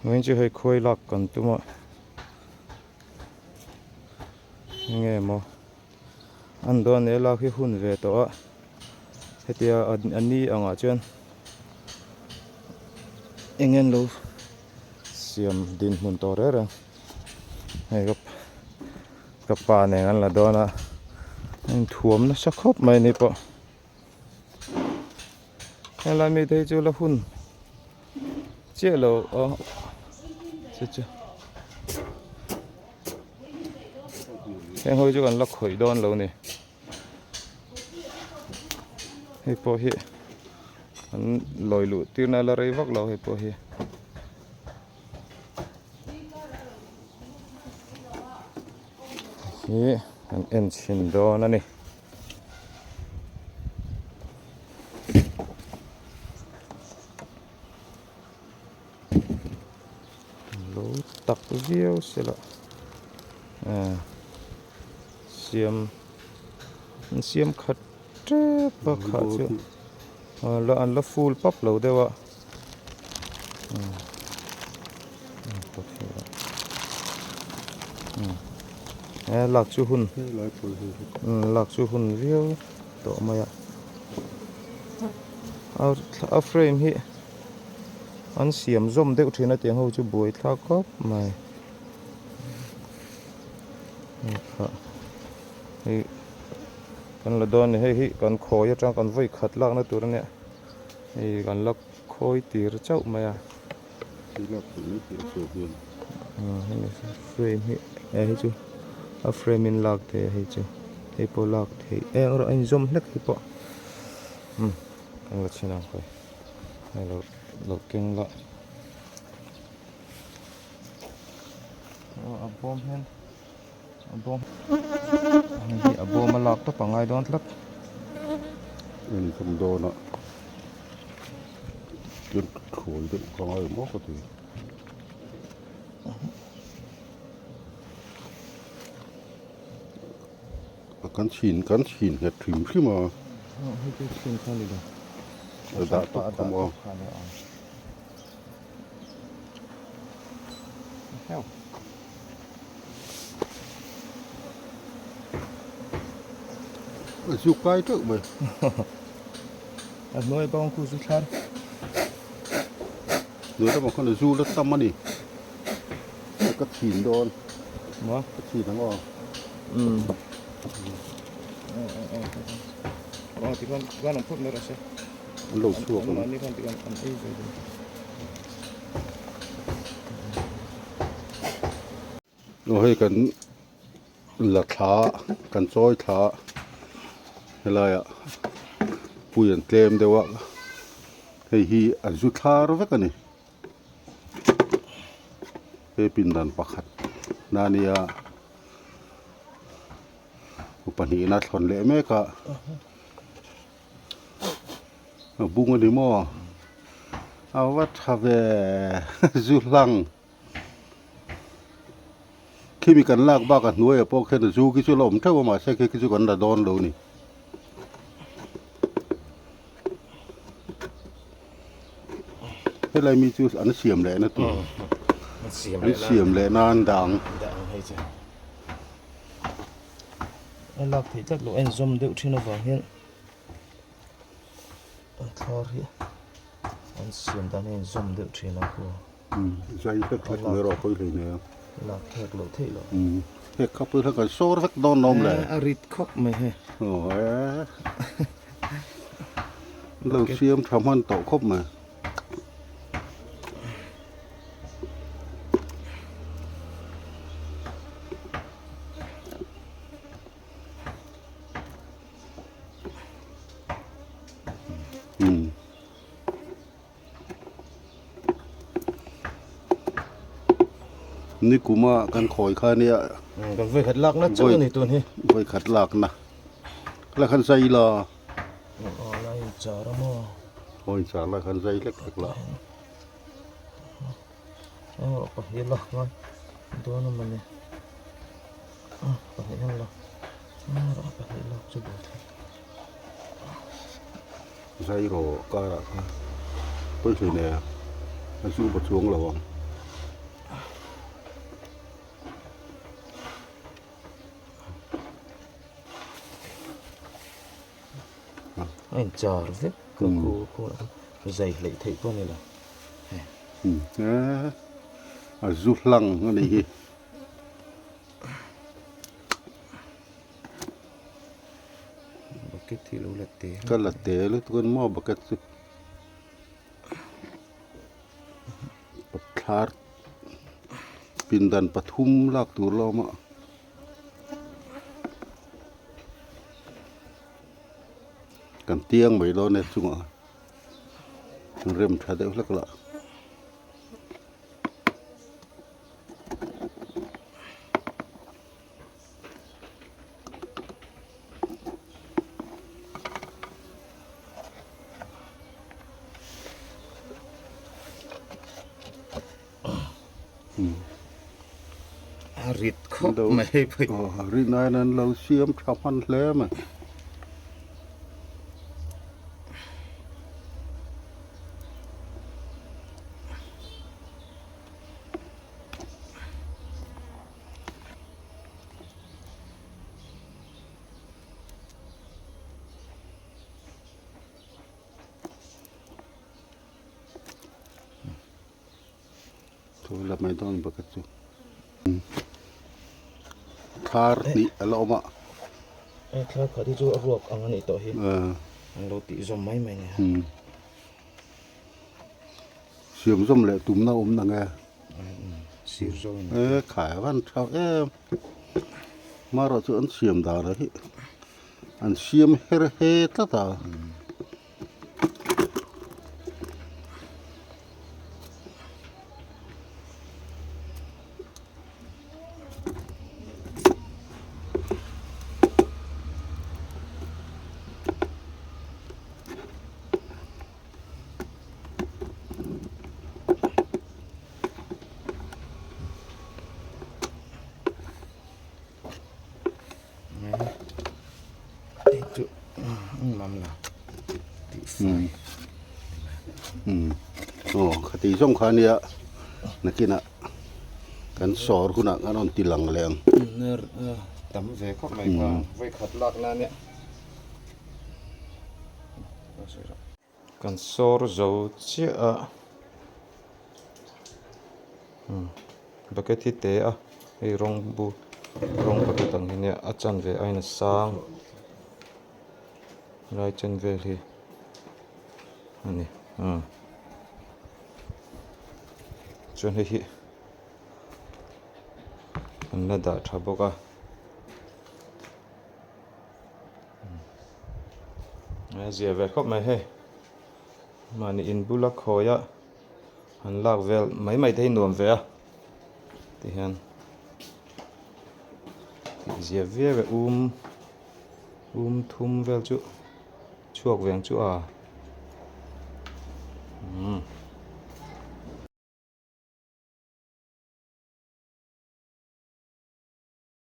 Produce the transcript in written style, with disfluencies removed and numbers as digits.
Vawiin chu hei khuai lak kan tum a enge maw an dawn leh lak hi hun ve tawh a hetia a ni angah chuan eng nge an lo siam dinhmun tawh reng reng hei ka ka pa nen an la dawn a a inthuam nasa khawp mai a ni pawh. Helai mite hi chu la hun chiah lo a chu chu heng ho hi chu kan la khawih dawn lo ni hei pawh hi an lawi luh tir na la rei vak lo hei pawh hi. Hi an en chhin dawn a ni. Lo tak viau se la siam an siam khat tep a khah chu an la full pap lo deuh a. He lak chu hun lak chu hun viau tawh mai a a frame hi an siam zawm deuh thin a tiang ho chu buai thlak khawp mai hei kan la dawn a ni hei hi kan khawi atang kan vawi khat lakna tur a nia. Hei kan la khawi tir chauh mai a. Hemi frame hi eh hei chu a frame in lak thei a hei chu hei pawh lak theih eh erawh a inzawm hlek hi pawh umm kan la chhin ang khawi hei lo lo keng la aw a bawm hian a bawm hei hi a bawm a lak tawp a ngai dawn tlat. Inzawm dawn a chuan thawi deuh ka ngai maw ka ti. Kan chhin kan chhin nghet hrim hrim a. Hei chu chhin kha a ni lo. A dah tawp kha maw. A zu kai teuh mai. A hnuai bawng khu zu thlar. Hnuai lamah khan a zu la tam a ni. Ka chhin dawn. Maw? Ka chhin ang aw. Umm. Aw tikhan tikhan an phawt mai rawh se. An lo chhuak ang. An mahni khan tikhan an ei ve dawn. Aw hei kan la thla kan chawi thla helaiah pui an tlem deuh a hei hi an zu thlar vek a ni he pindan pakhat na nia pahnihna thlawn leh mek a. A bung a ni maw a va tha ve zu hlang khimi kan lak bak a hnuaiah pawh khian zu khi chu a la awm theuh a mahse khi khi chu kan la dawn lo a ni. Helai mi chu an siam leh na tur an siam leh nan dang. A lak theih tlat loh a inzawm deuh thin avang hian a thlar hi an siam dan hi a inzawm deuh thin a khu. Zai hlek hlek mai erawh pawi hlei nei a. Lak hek loh theih loh. Hek kha pawi hlek an sawr vek dawn lawm le. A rit khawp mai hei. Aw e. Lo siam tha hman tawh khawp mai. Nikuma kan khawi kha nia kan vawi khat lakna chauh a ni tun hi vawi khat lakna la khan zai la aw la in char a maw aw in char la khan zai hlek hlek la. Aw pahnih la ngai dawn a mawni a pahnih hian la a pahnih lak chu buai thlak. Zai rawh karah khan pawi hlei nei a a zu ba chuang lo ang. A in char vek ka khu khu zai hleih theih pawh a ni lo. A zu hlang a nih hi. Bucket hi lo la te. Ka la te lutuk a ni maw bucket chu. Thlar pindan pathum lak tur la awm a. Kan tiang mai dawn e chungah an rem tha deuh hlek lah. A rit khawp mai hei pawh hi. Aw rit nain an lo siam tha hman hle mai. Thu la mai dawn bucket chu thar hnih a la awm a. Hei thar khat hi chu a ruak ang a nih tawh hi an lo tih zawm mai mai nia. Siam zawm leh tumna awm na nge. Sir zawm in. E khai van tha em. Marawh chu an siam dan hi an siam her he tlat a. Aw khati zawng kha ania nakinah kan sawr hunah kan rawn ti lang leh ang. Tam ve khawp mai kha vawikhat lak na ania. Kan sawr zo chiah a bucket hi te a hei rawng bu rawng bucket ang hi nia a chanve aiin a sang lai chen vel hi a ni chuan hei hi an la dah tha bawk a. A zia ve khawp mai hei mahni in bula khawi a han lak vel mai mai te hi nuam ve a tihian tih zia viau e um um thum vel chu chhuak ve ang chu a umm.